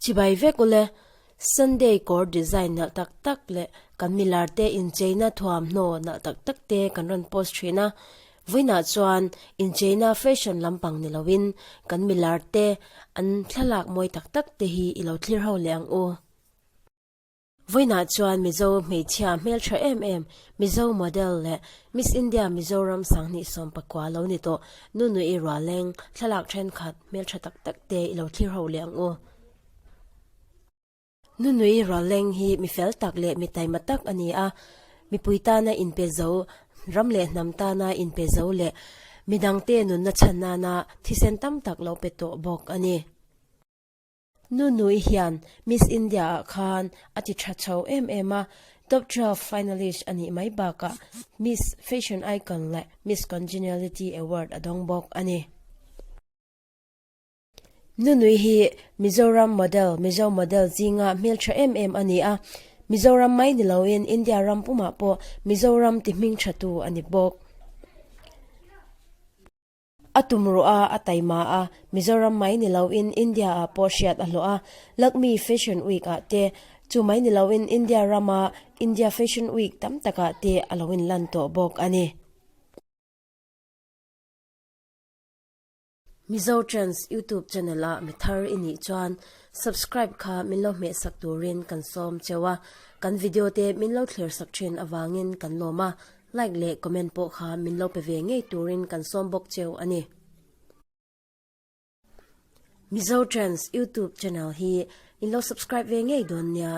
Chibai vek ule, Sunday kawr design nalh tak tak leh kan milar te incheina thuamhnaw nalh tak tak te kan rawn post thin a. Vawiinah chuan incheina fashion lampang ni loin kan milar te an thlalak mawi tak tak te hi i lo thlir ho leh ang u. Vawiinah chuan Mizo hmeichhia hmeltha em em, Mizo model leh Miss India Mizoram 2019 lo ni tawh Nunui Rualeng thlalak thenkhat hmeltha tak tak te i lo thlir ho leh ang u. Nunui Rualeng hi mi fel tak leh mi taima tak a ni a, mipui tana inpe zo, ram leh hnam tana inpe zo leh midangte nunna chhan nana thisen tam tak lo pe tawh bawk a ni. Nunui hian Miss India ah khan a ti tha chho em em a, Top 12 finalist a nih mai bakah Miss Fashion Icon leh Miss Congeniality Award a dawng bawk a ni. Nunui hi Mizoram model, Mizo model zinga hmeltha em em a ni a, Mizoram mai ni loin India ram pumah pawh Mizoram ti hmingthatu a ni bawk. A tum ruh a, a taima a, Mizoram mai ni loin India ah pawh hriat a hlawh a, Lakme Fashion Week ah te, chu mai ni loin India rama India Fashion Week tam takah te a lo inlan tawh bawk a ni. Mizo Trends YouTube channel ah mi thar i nih chuan subscribe kha min lo hmeh sak turin kan sawm cheu a, kan video te min lo thlir sak thin avangin kan lawm a, Like leh comment pawh kha min lo pe ve ngei turin kan sawm bawk cheu a ni. Mizo Trends YouTube channel hi in lo subscribe ve ngei dawn nia.